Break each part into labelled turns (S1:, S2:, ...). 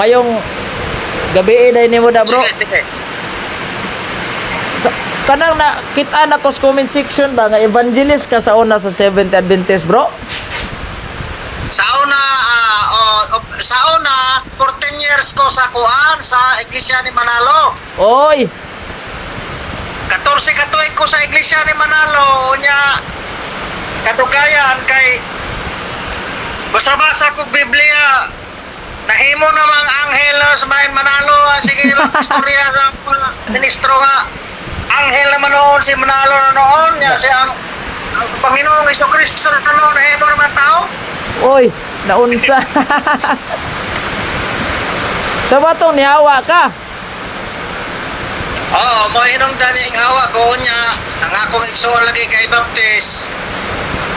S1: Mayong gabi day nimo da, bro.
S2: Sige, sige.
S1: Sa, kanang na kita na ko sa comment section ba nga evangelist ka sa una sa Seventh Adventist, bro?
S2: Sa una, sa una, 14 years ko sa kuan sa Iglesia ni Manalo.
S1: Oy,
S2: 14 ka tuig ko sa Iglesia ni Manalo, unya kadugayan kay basa-basa kog Biblia. Nahimo namang anghel sa may Manalo. Sige, istorya sa mga ministro nga anghel naman noon si Manalo na noon nya siya ang Panginoong Kristo na noon nahimo naman tao.
S1: Oy, naunsa. Sa batong nihawa ka?
S2: Oo, mo hinungdan ing hawa ko niya ang akong igsoon lagi kay Baptist.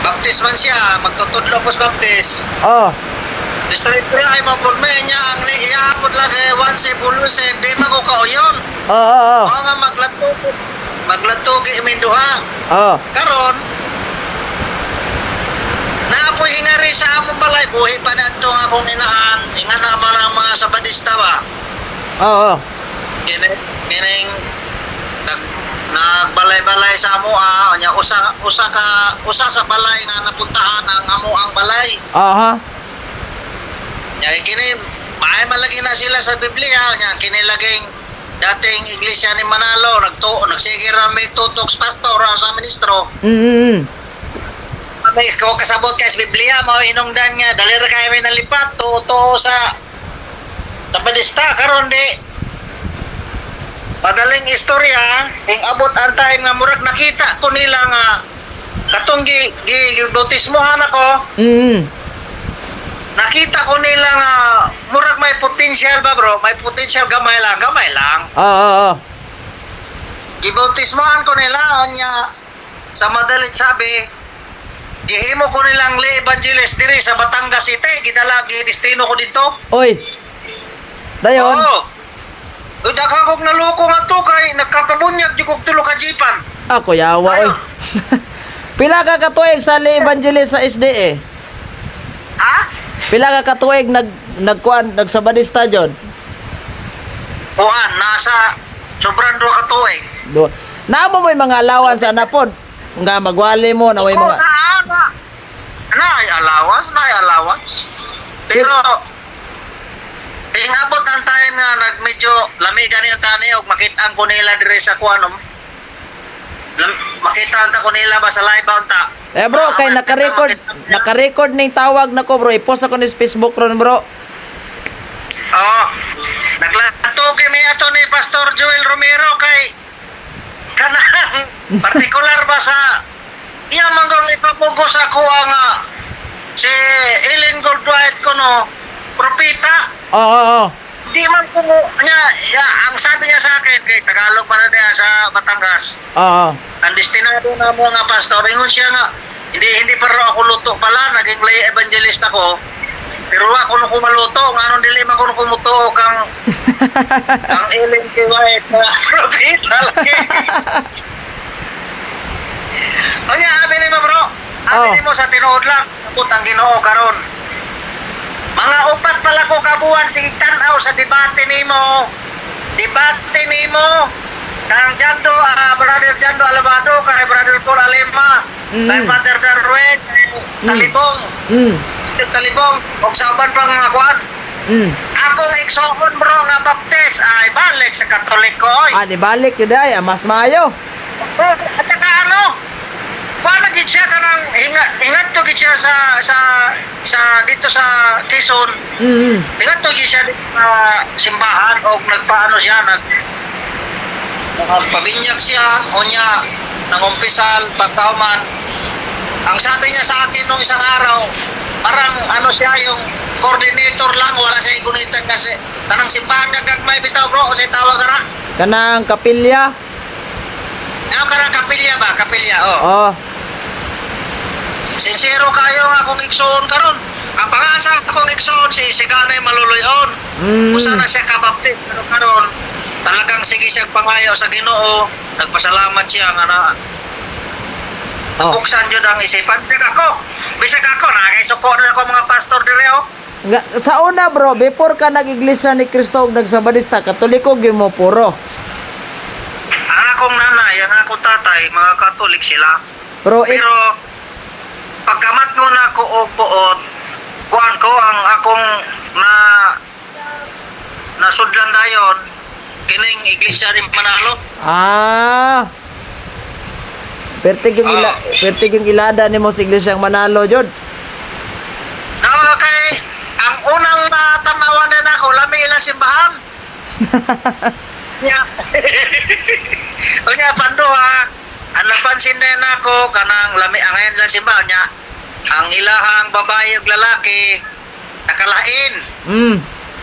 S2: Baptist man siya, magtutudlo ko sa Baptist.
S1: Oh.
S2: Istorya ay mapurme niya ang liya po lagi one save always save di man ko kauyon.
S1: Oh.
S2: Oo nga magladto magladto gi iminduha.
S1: Oh.
S2: Karon naapoy hingari sa among balay buhi pa na ang akong inahan ingan naman ang mga sabadista ba.
S1: Oh.
S2: Kini kining nagbalay-balay sa amoa nya usa usa ka usa sa balay nga napuntahan ang amo ang balay.
S1: Aha.
S2: Nya kini maay malagi na sila sa Biblia nya kini laging dating iglesia ni Manalo nagto nagsige ra may tutok sa pastor o sa ministro. May ko kasabot kay sa Biblia mao hinungdan nga dali ra kay may nalipat tuo sa Sabadista karon di madaling istorya ing abot ang time nga murag nakita ko nila nga katong gi, gi, gibautismohan ako. Nakita ko nila nga murag may potential ba, bro, may potential gamay lang, gamay lang.
S1: Oo.
S2: Gibautismohan ko nila unya sa madaling sabi gihimo ko nilang lay evangelist diri sa Batangas City, gidala gidestino ko dito.
S1: Oy. Dayon.
S2: Oo. Uy, daghan kog naloko nga to kay nagkapabunyag jud kog tulo ka jipan.
S1: Ako yawa oy.
S2: Ayo.
S1: Pila ka katuig sa lay evangelist sa SDA?
S2: Ha?
S1: Pila ka katuig nagkuan nagsabadista jud?
S2: Kuan nasa sobrang duha ka tuig.
S1: Do. Naamo mo yung mga allowance ana pod. Nga magwali mo na may
S2: Oo,
S1: mga
S2: na, na. Naay allowance, naay allowance. Pero ingabot ang time nga nag medyo lami gani ang tani og makita ang kunila diri sa kuan no? Makita ang ta kunila ba sa live ba unta.
S1: Eh bro, kay
S2: Ah,
S1: naka-record, naka-record ning tawag nako, bro. I-post ako ni sa Facebook ron, bro.
S2: Oo. Naglato kay may ato ni Pastor Joel Romero kay kanang partikular ba sa iya man kong ipapugo sa kuha nga si Ellen Goldwhite ko no propita.
S1: Oo.
S2: Di man ko niya ya, ang sabi niya sa akin kay Tagalog pa na niya sa Batangas.
S1: Oo.
S2: Ang destinado na mo nga pastor ingon siya nga hindi hindi pa raw ako luto pala naging lay evangelist ako pero ako no kumaluto nga dili man ko no kumutuo kang ang Ellen K. White na propeta lagi. Onya, abi nimo, bro. Abi nimo sa tinuod lang, abot ang Ginoo karon. Mga upat pala ko kabuan sige tan-aw sa debate nimo. Debate nimo kang Jando, Brother Jando Alabado, kay Brother Paul Alema, kay Father Darwin, kay Talibong, Talibong, og sa uban pang mga kuan. Akong igsoon, bro, nga baptist ay balik sa Katoliko oy.
S1: Ah, di balik yun ay, mas maayo.
S2: At saka ano, paano gid siya kanang hinga hingat to gid siya sa dito sa Quezon. Hingat to gid siya dito sa simbahan og nagpaano siya nagpabinyag siya unya nangumpisal pagkauman. Ang sabi niya sa akin nung isang araw, parang ano siya yung coordinator lang, wala siya igunitan kasi kanang simbahan nga gagmay bitaw, bro, o sa tawag ara.
S1: Kanang kapilya.
S2: Ano kanang kapilya ba? Kapilya, oh.
S1: Oh.
S2: Sincero kayo nga akong igsoon karon. Ang pangalan sa akong igsoon si Siganay Maluloyon. Usa na siya kabaptis pero karon talagang sige siya pangayo sa Ginoo. Nagpasalamat siya nga na buksan jud ang isipan. Bisag ako, bisag ako na kay suko na ako mga pastor dire oh.
S1: Nga, sa una, bro, before ka nag-iglesia ni Kristo ug nagsabadista, Katoliko gyud mo puro.
S2: Ang akong nanay, ang akong tatay, mga Katolik sila.
S1: Pero,
S2: Pero pagkamat mo na ko og buot, kuan ko ang akong na nasudlan dayon kining iglesia ni Manalo.
S1: Ah. Pertig yung ila, pertig yung ilada nimo sa iglesia Manalo jud.
S2: Na kay ang unang natanawan din ako lami ilang simbahan. Nya. Unya panduha, ang napansin din ako kanang lami ang ngayon ilang simbahan nya. Ang ilahang babae ug lalaki nakalain.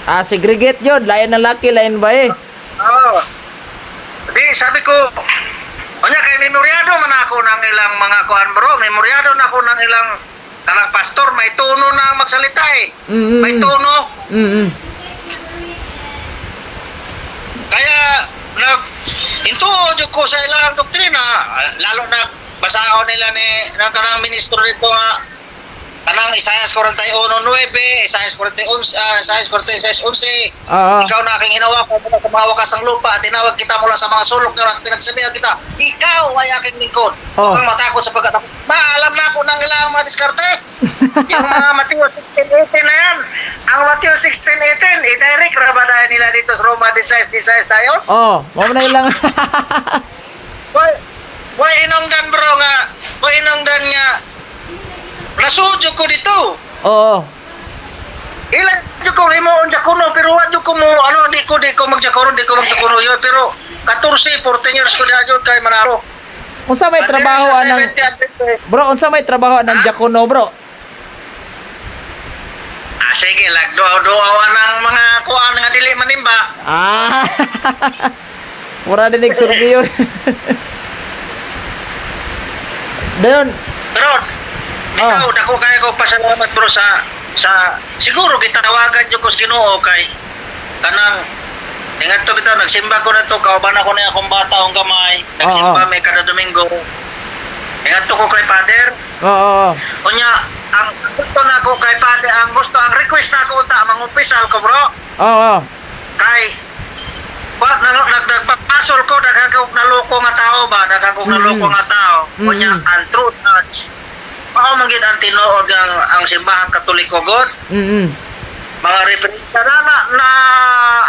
S1: Ah, segregate jud, lain ng laki, lain bae.
S2: Oo. Di, sabi ko, unya kay memoryado man ako ng ilang mga kuan, bro, memoryado na ako ng ilang kanang pastor, may tono na ang magsalita eh. May tono. Kaya nag intuo jud ko sa ilang doktrina, lalo na basahon nila ni ng kanang ministro dito nga kanang Isaias 41:9, Isaias 41, Isaias 46:11.
S1: Oo.
S2: Ikaw na aking hinawakan mula sa mga wakas ng lupa at tinawag kita mula sa mga sulok ng at pinagsabihan kita, ikaw ay aking lingkod.
S1: Oh.
S2: Huwag kang matakot sapagkat ako. Maalam na ako ng ilang mga diskarte. Yung mga Mateo 16:18 na yan. Ang Mateo 16:18, i-direct ra ba dahil nila dito sa Roma 16:16 tayo?
S1: Oh, mao na ilang.
S2: Why inongdan, bro, nga, why inongdan nga, nasudyo ko dito.
S1: Oo.
S2: Ilan jud ko himuon diakono pero wa jud ko mo ano di ko magdiakono yun pero 14 14 years ko diha jud kay Manalo.
S1: Unsa may trabaho anang Bro, unsa may trabaho anang diakono, bro?
S2: Ah, sige lag duaw-duaw anang mga kuan nga dili manimba.
S1: Ah. Mura din nagsurbiyon. Dayon,
S2: Pero
S1: Ah.
S2: ikaw dako kay ko pasalamat, bro, sa siguro gitawagan jud ko sa Ginoo kay kanang ingat to bitaw nagsimba ko na to kauban ako ni akong bata ang gamay nagsimba
S1: Oo.
S2: may kada Domingo ingat to ko kay Father.
S1: Oo.
S2: Unya, ang gusto na ako kay Pade, ang gusto, ang request na ako unta, mangumpisal ko, bro.
S1: Oo.
S2: Kay, wa, nag, nag, nagpapasol ko, daghan kong naloko nga tao ba, daghan kong naloko nga tao. Unya, ang true touch, mao man gid ang tinuod ang simbahan Katoliko god, mga referensya na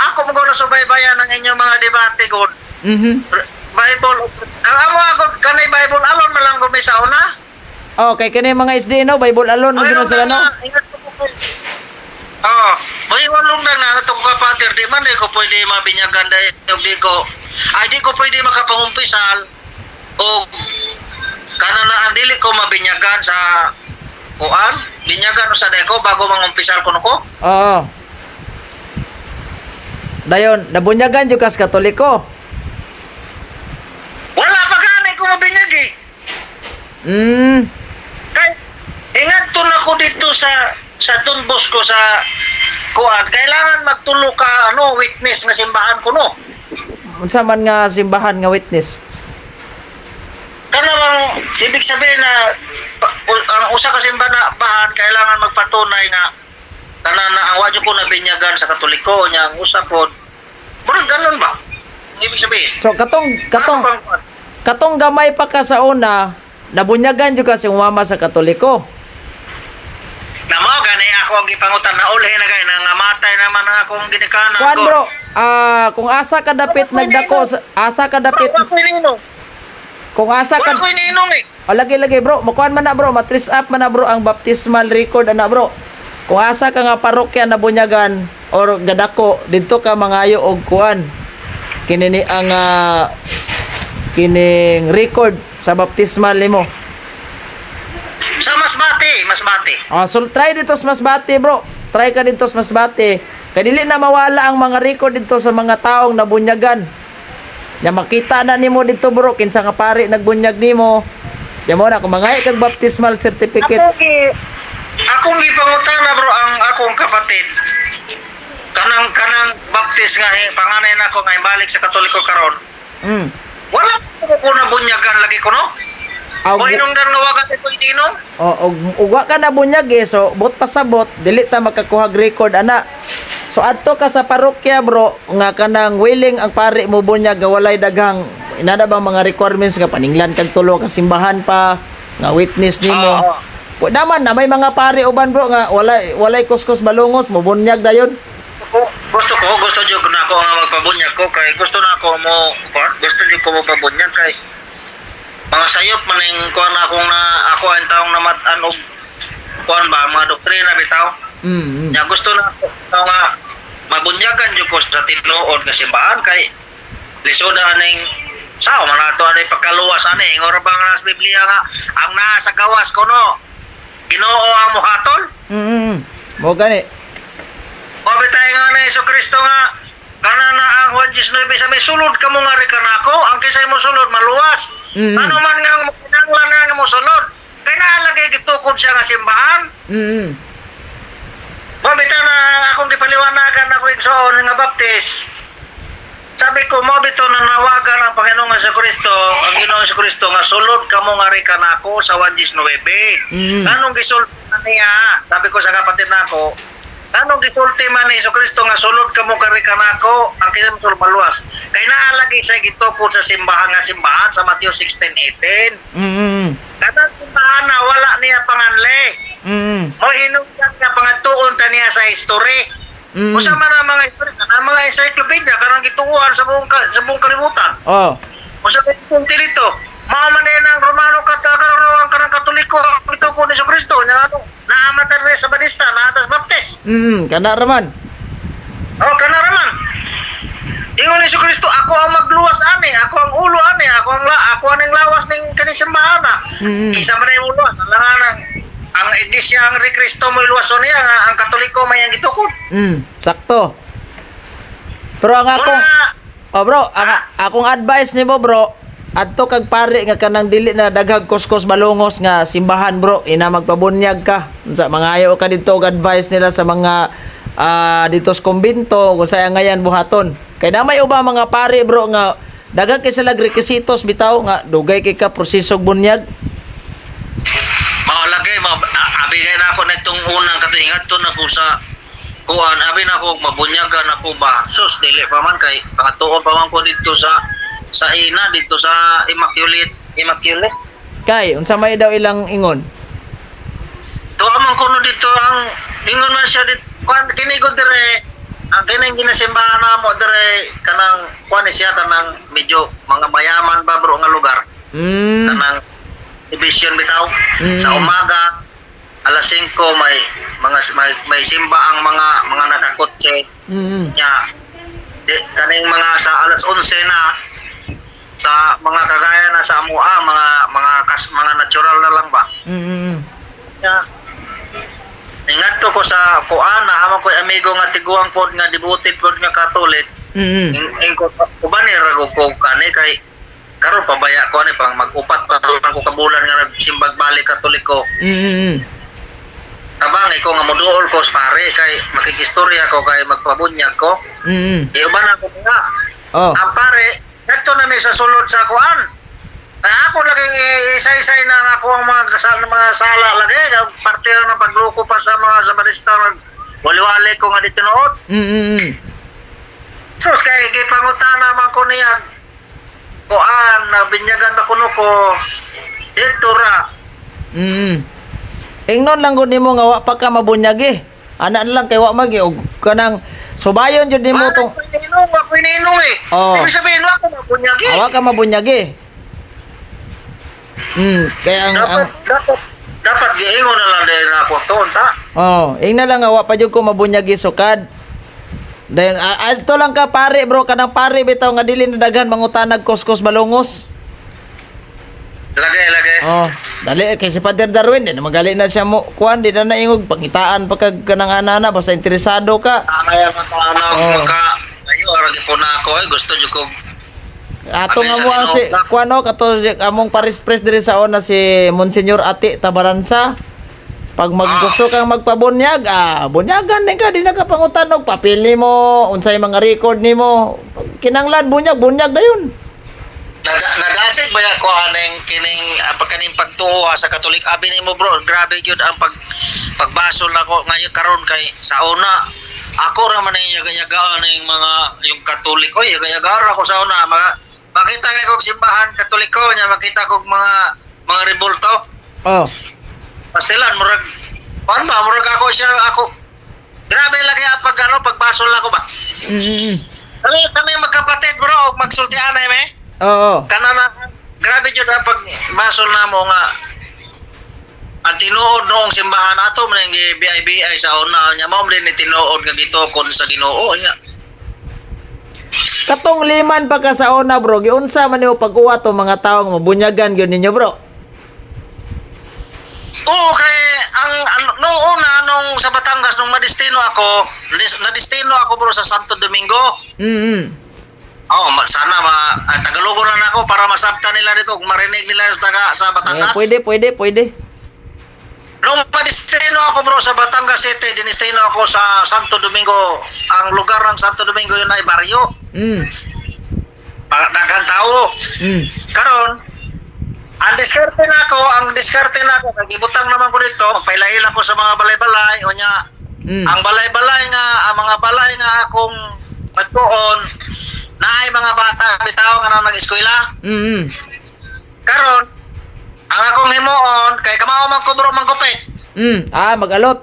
S2: ako mo na subaybayan ang inyong mga debate god. Bible, ang amo ako kanay Bible alone man lang gumi sa una.
S1: Okay, kini mga SD no, Bible alone mo
S2: Ay,
S1: gino sila no.
S2: Ingat ko po. Oo. May walong na nga itong kapater, di man eh ko pwede mabinyagan dahil di ko, ay di ko pwede makapangumpisal o kana na ang dili ko mabinyagan sa kuan, binyagan sa deko bago mangumpisal kuno ko.
S1: Oo. Dayon, nabunyagan jud kas Katoliko.
S2: Wala pa gani ko mabinyag eh. Kay ingat to na ko dito sa Don Bosco sa kuan, kailangan magtulo ka ano witness nga simbahan kuno.
S1: Unsa man nga simbahan nga witness?
S2: Kanang ibig sabihin na ang usa ka simbahan na bahan kailangan magpatunay nga tanan na ang wadyo ko na binyagan sa Katoliko nya ang usa ko murag ganun ba? Ang ibig sabihin.
S1: So katong katong
S2: Ano bang kuan?
S1: katong gamay pa ka sa una, nabunyagan jud ka si mama sa Katoliko.
S2: Na mao gani ako ang gipangutan na ulhi na gay nangamatay naman ang akong ginikanan
S1: Kuan,
S2: ko.
S1: bro, ah, kung asa ka dapit nagdako asa ka dapit
S2: Bro, wa ko iniinom.
S1: kung asa
S2: Wa
S1: ka
S2: ko iniinom eh.
S1: O, lagi lagi, bro, makuan man na, bro, matris up man na, bro, ang baptismal record ana, bro. Kung asa ka nga parokya na bunyagan or gadako didto ka mangayo og kuan. Kini ni ang kining record sa baptismal nimo.
S2: Sa Masbate, Masbate.
S1: Ah, so try dito sa Masbate, bro. Try ka dito sa Masbate. Kay dili na mawala ang mga record dito sa mga taong nabunyagan. Nya makita na nimo dito, bro, kinsa nga pari nagbunyag nimo. Nya mo na kung mangay kag baptismal certificate.
S2: Akong gipangutana, bro, ang akong kapatid. Kanang kanang baptist nga eh, panganay nako nga balik sa Katoliko karon. Wala ko ko na bunyagan lagi ko no. Mo hinungdan nga wa ka ko ininom.
S1: O, og ug wa ka na bunyag eh, so bot pasabot, dili ta makakuha og record ana. So adto ka sa parokya, bro, nga kanang willing ang pari mo bunyag nga walay daghang inana bang mga requirements nga paninglan kag tulo ka simbahan pa nga witness nimo.
S2: Oo.
S1: Naman na may mga pari uban, bro, nga walay walay kuskus balungos mo bunyag dayon.
S2: Gusto jud na ako nga magpabunyag ko kay gusto na ako mo gusto jud ko mo pabunyag kay mga sayop man ning kuan akong na ako ang taong namat-an og kuan ba mga doktrina bitaw. Nya gusto na ako nga mabunyagan jud ko sa tinuod nga simbahan kay lisod aning sao man ato ani pagkaluwas ani ingon ra ba nga sa Biblia nga ang naa sa gawas kuno Ginoo ang muhatol.
S1: Mo gani.
S2: O bitay nga na Hesus Kristo nga kana na ang Juan 19 sa may sulod kamo nga ri kanako ang kisay mo sulod maluwas. Ano man nga mo kinahanglan nga mo sulod kay naa lagi gitukod siya nga simbahan. Mo bitaw na akong gipaliwanagan ako igsoon nga Baptist. Sabi ko mo bitaw na nawagan ang Panginoong Hesus Kristo, ang Ginoong Hesus Kristo nga sulod kamo nga ri kanako sa Juan 19. Anong gisulti man niya? Sabi ko sa kapatid nako, anong gisulti man ni Hesus Kristo nga sulod kamo kari kanako, ang kinsa mo maluwas. Kay naa lagi siya gitukod sa simbahan nga simbahan sa Mateo 16:18. Kanang simbahan na wala niya panganle. Mo hinungdan nga pangadtuon ta niya sa history. Usa man ang mga history, ang mga encyclopedia kanang gituohan sa buong kalibutan.
S1: Oh.
S2: Usa kay gisulti dito, mao man din ang Romano kat karon ang kanang Katoliko ang gitukod ni Kristo nya ano naamatan rin sa Batista, naatas Baptist.
S1: Kana raman.
S2: Oh, kana raman. Ingon ni Kristo, ako ang magluwas ani, ako ang ulo ani, ako aning lawas ning kaning simbahan na. Kinsa man ay luwas, ang ang iglesia ang ri Kristo mo iluwason niya nga ang Katoliko may ang gitukod.
S1: Sakto. Pero ang akong
S2: Muna,
S1: Oh bro, ang akong advice nimo, bro, adto kag pare nga kanang dili na daghag kuskos balungos nga simbahan, bro, ina magpabunyag ka. Unsa mangayo ka didto og advice nila sa mga dito sa kumbinto kung saya ngayan buhaton. Kay na may uba mga pare, bro, nga daghang kay sila requisitos bitaw nga dugay kay ka proseso og bunyag.
S2: Mao lagi mao abi kay na ako nitong unang katuingat to na ko sa kuan abi na ako mabunyagan ako ba sus dili pa man kay pangatuon pa man ko dito sa ina dito sa Immaculate Immaculate.
S1: Kay unsa may daw ilang ingon?
S2: Tuwa man kuno dito ang ingon man siya dito kuan kini ko dire ang kining ginasimbahan namo dire kanang kuan ni siya kanang medyo mga mayaman ba, bro, nga lugar. Kanang division bitaw. Sa umaga alas 5 may mga may simba ang mga nakakotse nya di, kaning mga sa alas 11 na sa mga kagaya na sa amoa mga mga kas, mga natural na lang ba. Nya ingat ko sa kuan na amo ko'y amigo nga tiguang pod nga devoted pod nga Catholic. Ing ko uban ni rago ko kani kay karon pabaya ko ani pang mag-upat pa lang ko kabulan nga nagsimbag balik Katoliko. Tabang ko nga moduol ko sa pare kay makikistorya ko kay magpabunyag ko. Di uban ako nga. Ang pare ngadto na mi sa sulod sa kuan. Kaya ako laging isay-isay na ang ako ang mga mga sala lagi ang parte lang ng pagluko pa sa mga sabarista wali-wali ko nga di tinuod. Sus, kay gipangutana man ko niya, kuan, na binyagan ba kuno ko, dito ra.
S1: Ingnon lang gud nimo nga wa pa ka mabunyag eh. Ana na lang kay wa magi og kanang subayon jud nimo tong
S2: Wala ko ininom, wa ko ininom eh.
S1: Oo.
S2: Ibig sabihin, wa ko mabunyag eh.
S1: Wa ka mabunyag eh. Kaya ang,
S2: Dapat,
S1: ang
S2: dapat, dapat giingon na lang dahil na ako to, ta.
S1: Oh, ingna lang nga wa pa jud ko mabunyag sukad. Dayon adto lang ka pare, bro, kanang pare bitaw nga dili na daghan mangutanag kuskos balungos.
S2: Lagi, lagi.
S1: Oh, dali kay si Father Darwin din magali na siya mo kuan di na naingog pangitaan pa kag kanang ana basta interesado ka.
S2: Angay ang mga
S1: Oo.
S2: maka, ayo, aragi po na ako eh, gusto jud ko.
S1: Ato nga mo ang si kuano kato among Paris Press diri sa ona si Monsignor Ati Tabaransa. Pag maggusto kang magpabunyag, bunyagan din ka, di na ka pangutan og papel nimo, unsay mga record nimo. Kinanglan bunyag, bunyag dayon.
S2: Nadasig ba ya ko aning kining pagkaning pagtuo sa Katolik abi nimo, bro? Grabe gyud ang pagbasol nako ngayon karon kay sa una ako ra man ang yaga-yagaan ning mga yung Katoliko, yaga-yaga ra ako sa una. Mga makita kay kog simbahan Katoliko nya makita kog mga rebulto. Pastilan, murag kuan ba, murag ako siya ako. Grabe lagi ang pag ano, pagbasol nako ba. Kami kami magkapatid, bro, og magsultian ay me. Kana na grabe jud ang pagbasol namo nga ang tinuod noong simbahan ato man ang BIBI sa una nya mao man ni tinuod nga gitukod sa Ginoo nya.
S1: Katong liman pa ka sa una, bro, giunsa man nimo pag-uwa to mga taong mabunyagan gyud ninyo, bro?
S2: Oo, kay ang nung una, nung sa Batangas, nung madestino ako, nadestino ako, bro, sa Santo Domingo. Oh, sana ma Tagalogo na ako para masabtan nila dito kung marinig nila sa taga sa
S1: Eh,
S2: Batangas.
S1: pwede, pwede, pwede.
S2: Nung madestino ako, bro, sa Batangas City, dinestino ako sa Santo Domingo. Ang lugar ng Santo Domingo yun ay baryo. Daghang tao. Karon, ang diskarte na ako, kay gibutang naman ko dito, pailail ako sa mga balay-balay, unya, ang balay-balay nga, ang mga balay nga akong magtuon, naay mga bata bitaw nga nang nag-eskwela. Karon, ang akong himuon, kay kamao man ko, bro, manggupit.
S1: Ah, magalot.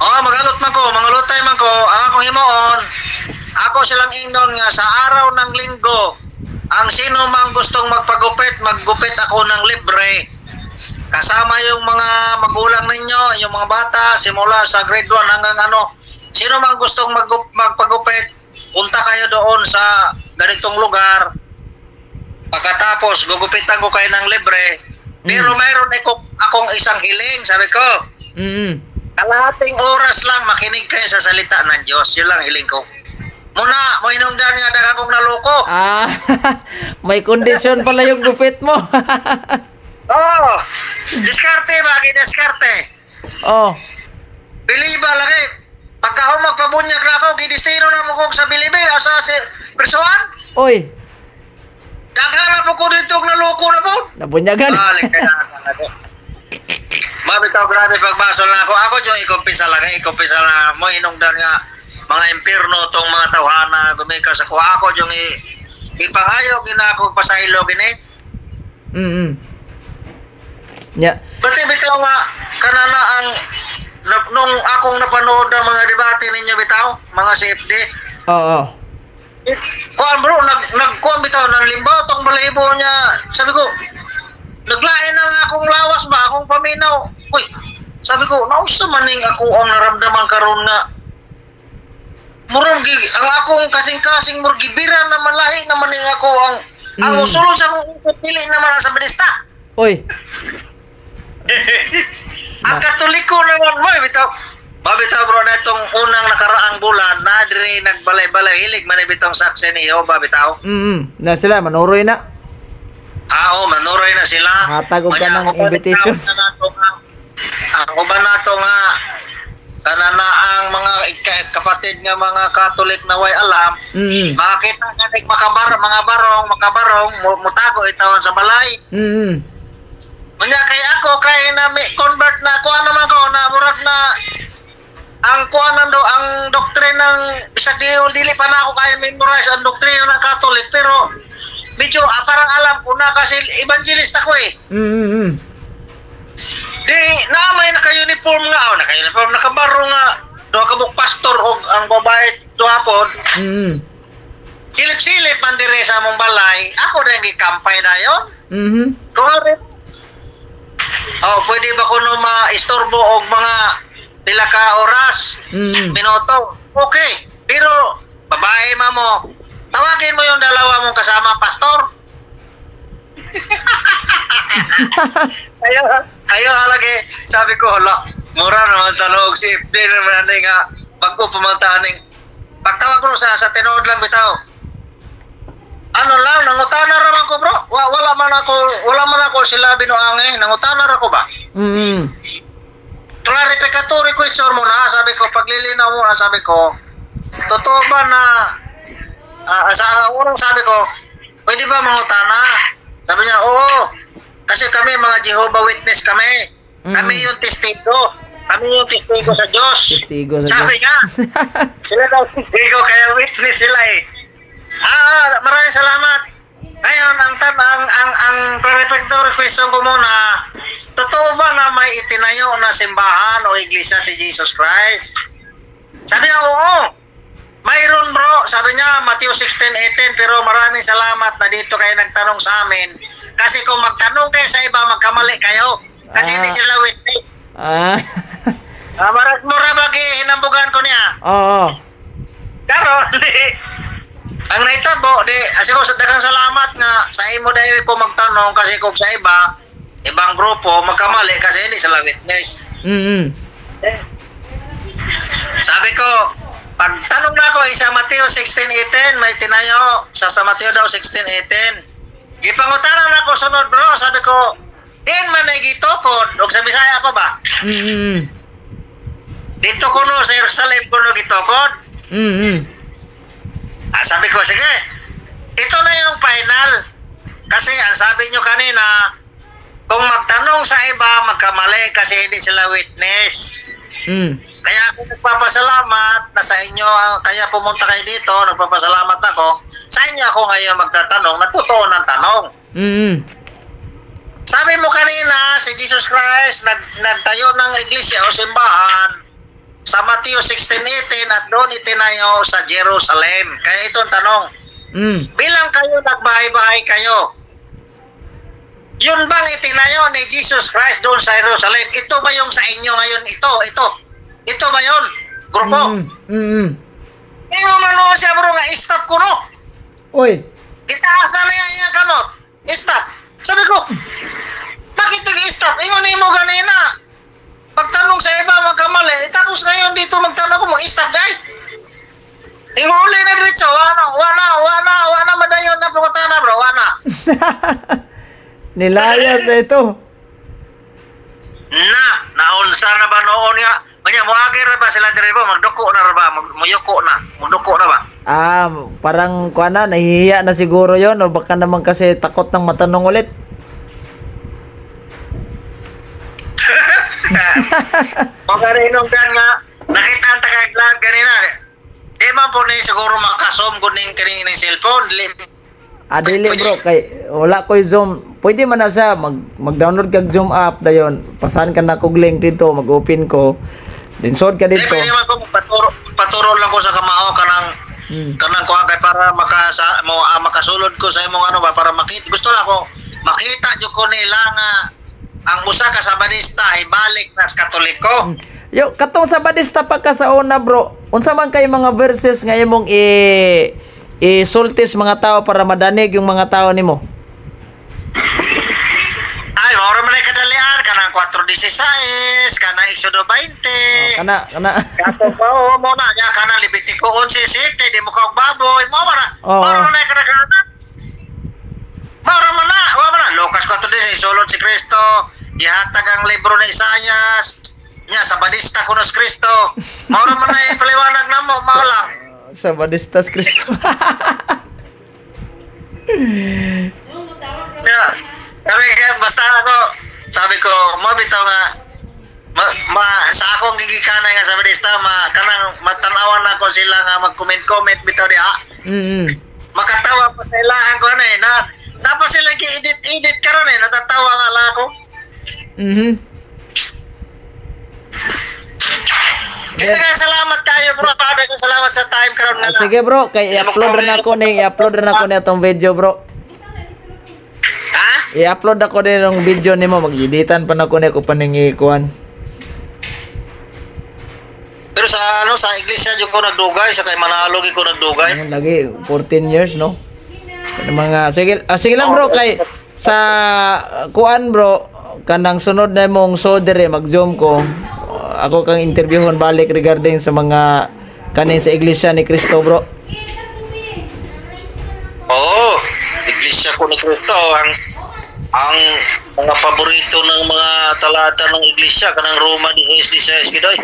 S2: Oh, magalot man ko, mangalutay man ko, ang akong himuon, ako silang ingnon nga sa araw ng Linggo, ang sino mang gustong magpagupit, maggupit ako ng libre. Kasama yung mga magulang ninyo, yung mga bata, simula sa grade 1 hanggang ano. Sino mang gustong magpagupit, punta kayo doon sa ganitong lugar. Pagkatapos, gugupitan ko kayo ng libre. Pero mayroon akong isang hiling, sabi ko. Kalahating oras lang makinig kayo sa salita ng Diyos. Yun lang hiling ko. Muna, mo hinungdan nga daghang kong naloko.
S1: Ah, may kondisyon pala yung gupit mo.
S2: Oo. Oh, diskarte ba? Diskarte. Biliba lagi. Pagka ako magpabunyag na ako, gidistino na mo kong sa Bilibid, asa si Prisuan.
S1: Oy,
S2: Daghan na po ko dito og naloko na po.
S1: Nabunyagan.
S2: Balik ka na ako. Mabitaw, grabe pagbasol na ako. Ako yung ikumpisa lang, eh, ikumpisa na mo hinungdan nga mga impierno tong mga tawhana gumika sa kuha. Ako yung ipangayo gina ako pasahilo gini.
S1: Yeah.
S2: Pati bitaw nga kanana ang nung akong napanood ang mga debate ninyo bitaw, mga CFD. Kuan, bro, nagkuan bitaw ng limbaw tong balahibo niya. Sabi ko, naglain na nga akong lawas ba, akong paminaw. Uy, sabi ko, nausa man ning ako ang naramdaman karon nga murag ang akong kasing-kasing murag gibira naman lahi naman ning ako ang usulod sa akong ikot dili naman ang sa minista.
S1: Oy.
S2: Ang Katoliko naman mo, bitaw. Babitaw, bro, na itong unang nakaraang bulan na diri nagbalay-balay hilig man bitong saksi ni Jehovah bitaw.
S1: Na sila manuroy na.
S2: Ah, oh, manuroy na sila.
S1: Hatag og
S2: Unya,
S1: kanang
S2: ang uban
S1: invitation.
S2: nato nga, ang uban nato nga kanana ang mga kapatid nga mga Katolik na way alam, makita ka makabar mga barong, makabarong, mutago itawan sa balay. Unya kay ako kay na may convert na ako ano man ko na murag na ang kuan ng ang doktrina ng bisag di dili pa na ako kaya memorize ang doktrina ng Catholic pero medyo parang alam ko na kasi evangelist ako eh. Di na may naka-uniform nga, oh, naka-uniform, nakabaro nga duha ka buok pastor og ang babae duha pod. Silip-silip man dire sa among balay, ako na yung gikampay na yon. Kung oh, pwede ba kuno maistorbo og mga pila ka oras, minuto? Okay. Pero babae mamo, tawagin mo yung dalawa mong kasama pastor. Ayo, ayo lagi. Sabi ko, hala, mura naman tanog si FD naman ani nga bago pumunta aning pagtawag ko sa tinuod lang bitaw. Ano lang, nangutana ra man ko, bro. Wala man ako sila binuangi, nangutana ra ko ba? Clarificatory question muna, sabi ko, paglilinaw muna, sabi ko, totoo ba na, sa unang sabi ko, Pwede ba mangutana? Sabi niya, "Oo. Kasi kami mga Jehovah Witness kami. Kami yung testigo. Kami yung testigo sa Diyos."
S1: Testigo sa
S2: Sabi
S1: Diyos.
S2: niya, sila daw testigo kaya witness sila eh. Ah, maraming salamat. Ngayon, ang tan ang clarificatory question ko muna, totoo ba na may itinayo na simbahan o iglesia si Jesus Christ? Sabi niya, "Oo. Mayroon, bro." Sabi niya, Matthew 16:18, "Pero maraming salamat na dito kayo nagtanong sa amin. Kasi kung magtanong kayo sa iba, magkamali kayo. Kasi hindi sila witness." Ah, mura ba hinambugan ko niya?
S1: Oo.
S2: Karon di ang nahitabo di asi ko sa daghang salamat nga sa imo dahil ko magtanong kasi kung sa iba, ibang grupo, magkamali kasi hindi sila witness. Sabi ko, pag tanong na ako isa Mateo 16:18 may tinayo sa Mateo daw 16:18. Gipangutanan ako sunod, bro, sabi ko, din man ay gitukod og sa Bisaya pa ba? Dito kuno sa Jerusalem kuno gitukod. Ah, sabi ko, sige, ito na yung final. Kasi ang sabi nyo kanina, kung magtanong sa iba, magkamali kasi hindi sila witness. Kaya ako nagpapasalamat na sa inyo, kaya pumunta kayo dito, nagpapasalamat ako. Sa inyo ako ngayon magtatanong, na totoo ng tanong. Sabi mo kanina, si Jesus Christ nagtayo ng iglesia o simbahan sa Matthew 16:18 at doon itinayo sa Jerusalem. Kaya ito ang tanong. Bilang kayo nagbahay-bahay kayo, yun bang itinayo ni Jesus Christ doon sa Jerusalem? Ito ba yung sa inyo ngayon? Ito, ito. Ito ba yun? Grupo. Ingon man noon siya, bro, nga stop ko no.
S1: Uy.
S2: Itaas na niya iyang kamot. Stop. Sabi ko, bakit nag-stop? Ingon mo ganina. Pagtanong sa iba, magkamali. Eh, tapos ngayon dito magtanong ko, mag-stop dahil. Ingon na diretso, wala, wala, wala, wala, madayon na pangutana, bro, wala.
S1: Nilayas na ito.
S2: Na, naunsa na ba noon nga? Kanya, muagi ra ba sila diri ba? Magduko na ra ba? Muyuko na. Muduko na ba?
S1: Ah, parang kuha na, nahihiya na siguro yon o baka naman kasi takot ng matanong ulit.
S2: O karinong gan nga, nakita ang tagaglag ganina. Di man po ni siguro makasom kuning kining ning cellphone. Dili.
S1: Ah, dili, bro, kay wala ko'y Zoom. Pwede man na siya mag-download kag Zoom app dayon. Pasan ka na kog link dito, mag-open ko. Din sod ka
S2: Di
S1: dito.
S2: pwede man ko paturo, paturo lang ko sa kamao kanang kanang kuha kay para maka sa, mo makasulod ko sa imong ano ba para makita gusto na ako makita jud ko nila nga ang usa ka Sabadista ay balik na sa Katoliko.
S1: Yo, katong Sabadista pa ka sa una, bro. Unsa man kay mga verses nga imong isultis mga tao para madanig yung mga tao nimo?
S2: Ay, mao ra man ay kadalian kanang 4:16, kanang Exodo 20.
S1: Oh, kana kana.
S2: Kato pa o mo na niya kanang Levitico 11:7, di mo ka og baboy, mao man na.
S1: Oo.
S2: Mao ra man ay kadaghanan. Mao ra man na, wa man na. Lucas 4:16, sulod si Kristo, gihatag ang libro ni Isayas. Nya Sabadista kuno si Kristo. Mao ra man ay paliwanag namo, mao lang.
S1: Sabadistas Kristo.
S2: Yeah. Kami kaya basta ako, sabi ko, mo bitaw nga ma, sa akong gigikanay nga Sabadista, ma kanang matanawan nako sila nga mag-comment-comment bitaw diha. Makatawa pa sa ilahan ko ano eh na napa sila gi-edit-edit karon eh, natatawa nga lang ako. Kaya nga salamat kayo, bro. Daghang salamat sa time karon nga.
S1: Ah, sige, bro, kay i-upload ra nako ni atong video, bro.
S2: Ha?
S1: I-upload ako din ng video nimo, mag-editan pa nako ni ko paning ikuan.
S2: Pero sa ano sa iglesia jud ko nagdugay, sa kay Manalo gyud ko nagdugay.
S1: Ano, lagi 14 years, no? Kanang mga sige, sige lang, bro, kay sa kuan, bro, kanang sunod na imong so dire mag-zoom ko. Ako kang interviewon balik regarding sa mga kanin sa Iglesia ni Cristo, bro.
S2: Oo, Iglesia ko ni Cristo ang mga paborito ng mga talata ng iglesia kanang Roma 16:16 gidoy.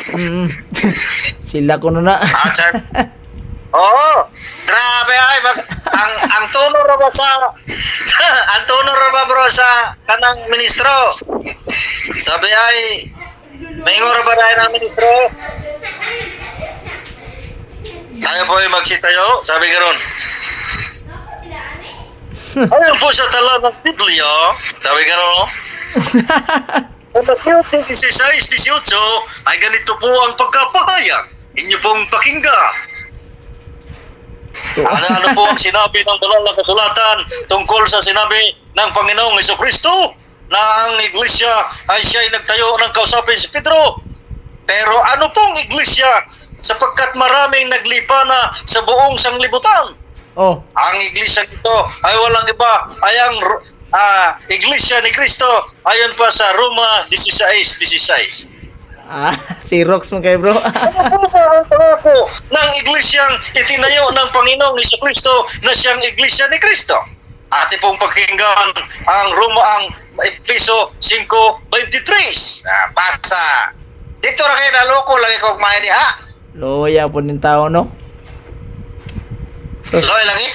S1: Sila kuno na.
S2: Ah, sir. Oo. Grabe ay mag Ang tono ra ba sa ang tono ra ba, bro, sa kanang ministro? Sabi ay maingon ra ba dahil ang ministro? "Tayo po ay magsitayo," sabi garon. "Ayon po sa tala ng Biblia," sabi garon. "Ang Mateo 16:18 ay ganito po ang pagkapahayag. Inyo pong pakinggan. Ano-ano po ang sinabi ng banal na kasulatan tungkol sa sinabi ng Panginoong Kristo na ang iglesia ay siya'y nagtayo ng kausapin si Pedro? Pero ano pong iglesia, sapagkat maraming naglipa na sa buong sanglibutan? Ang iglesia nito ay walang iba ay ang iglesia ni Kristo ayon pa sa Roma 16:16."
S1: Ah, si Rox mo kay, bro.
S2: Ano po ng iglesyang itinayo ng Panginoong Kristo na siyang iglesia ni Kristo? Ate pong pakinggan ang Roma, ang Efeso 5:23. Basa. Dito ra kayo naloko lagi ko kumain diha.
S1: Loya po ning tao, no? So,
S2: Loy lagi.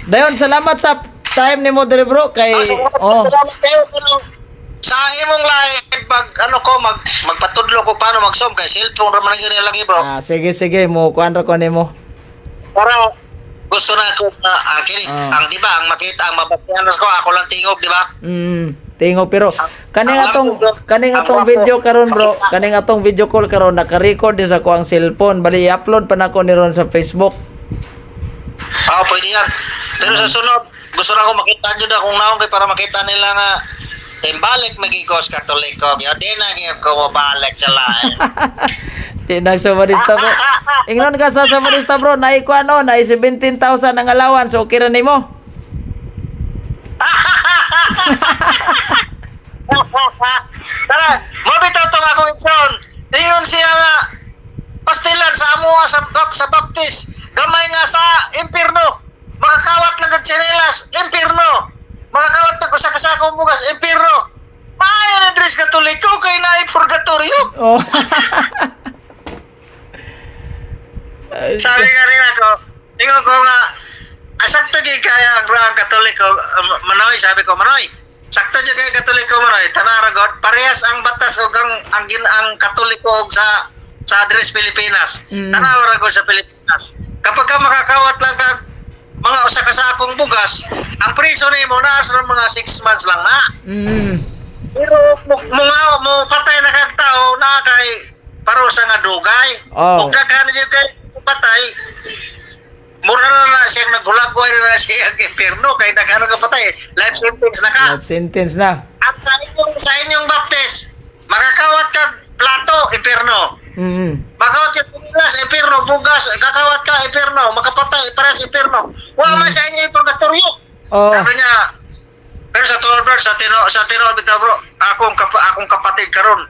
S1: Dayon, salamat sa time nimo diri, bro, kay
S2: Salamat, salamat kayo, pero sa imong live mag ano ko magpatudlo ko paano mag-zoom kay cellphone ra man gyud lagi, bro.
S1: Ah, sige sige, mo kuan ra ko nimo.
S2: Para gusto na ako na ang kini ang, di ba, ang makita, ang mabatihan ko ako lang tingog, di ba?
S1: Tingo, pero kaning
S2: ang
S1: atong kaning
S2: ang
S1: atong
S2: wapo.
S1: Video karon, bro, kaning atong video call karon naka-record din sa kuang cellphone. Bali i-upload pa nako ni ron sa Facebook.
S2: Oo, pwede yan. Pero sa sunod, gusto na ako makita nyo na kung naong kay para makita nila nga timbalik magigos Katoliko. Kaya di na gyud ko balik sa lain.
S1: Di nagsabarista, bro. Ingnon ka sa sabarista, bro, naay kuan oh, naay 17,000 ang allowance, okay ra nimo.
S2: Tara, mo bitaw tong akong igsoon. Ingon siya nga pastilan sa amoa sa Baptist, gamay nga sa impierno. Makakawat lang ang tsinelas, impierno. Makakawat lang usa ka sakong bugas, impierno. Maayo na dress Katoliko kay naay purgatorio.
S1: Oh.
S2: Sabi nga rin ako, ingon ko nga, sakto gyud kaya ang Katoliko, Manoy, sabi ko, "Manoy, sakto gyud kay Katoliko, Manoy, tanara God, parehas ang batas og ang Katoliko og sa Dres Pilipinas." Tanawa ra ko sa Pilipinas. Kapag ka makakawat lang ka mga usa ka sakong bugas, ang priso nimo naa sa mga 6 months lang na. Pero mo patay na kag tao na kay parusa nga dugay. Ug daghan jud kay patay, mura na na siyang naghulagway na na siya ang impierno kay daghan nga patay. Life sentence na ka.
S1: Life sentence na.
S2: At sa inyong Baptist, makakawat ka plato, impierno. Makawat ka bugas, impierno, bugas, kakawat ka, impierno, makapatay, parehas impierno. Wa man sa inyo yung purgatorio. Sabi niya, pero sa tuod, bro, sa tino bitaw, bro, akong kapatid karon.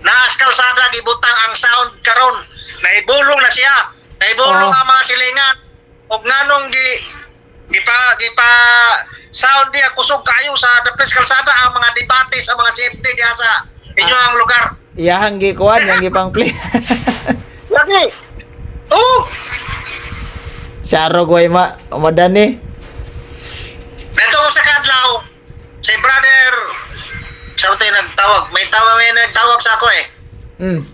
S2: Naas kalsada gibutang ang sound karon. Naibulong na siya. Naibulong ang mga silingan. Og nganong gi gipa gipa sound diya kusog kayo sa daplis kalsada ang mga debate sa mga safety diya sa inyo ang lugar.
S1: Iyahang gikuan, yang gipang play.
S2: Lagi. Oh,
S1: Charo gway ma, umadani.
S2: Neto ko sa kadlaw, si brother sa tayo nagtawag, may nagtawag sa ako eh.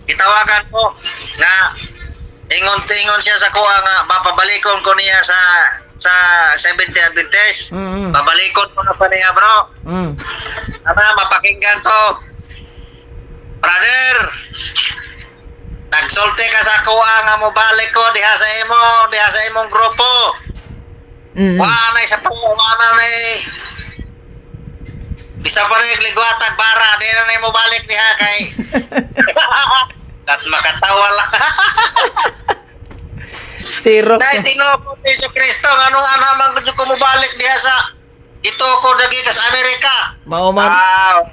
S2: Gitawagan ko nga ingon-ingon siya sa kuha nga mapabalikon ko niya sa Seventh Adventist. Babalikon ko na pa niya, bro. Tama, mapakinggan to. Brother, nagsulti ka sa kuha nga mobalik ko diha sa imong grupo. Wa na isa pa, wa na ni isa pa rin ligwatag bara, di na na mobalik diha kay at makatawa lang.
S1: Xerox.
S2: Dahil tinuo ni Jesu Kristo, anong anamang ko mobalik diha sa ito ko dagi ka sa Amerika.
S1: Mao man.
S2: Ah.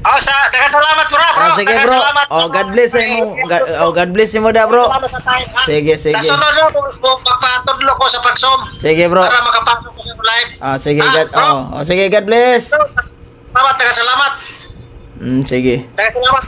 S2: Oh, sa daghang salamat, bro, bro.
S1: Oh, sige,
S2: Daghang
S1: bro.
S2: salamat.
S1: Oh, God bless imo. God, oh, God bless imo da, bro.
S2: Salamat sa time, ha?
S1: Sige, sige.
S2: Sa sunod na, magpatudlo ko sa pag-zoom
S1: Sige, bro.
S2: para makapasok ko sa live.
S1: Ah, sige,
S2: Ah,
S1: God.
S2: bro.
S1: Oh, oh, sige, God bless.
S2: Bro, salamat, daghang salamat.
S1: Sige.
S2: Daghang salamat.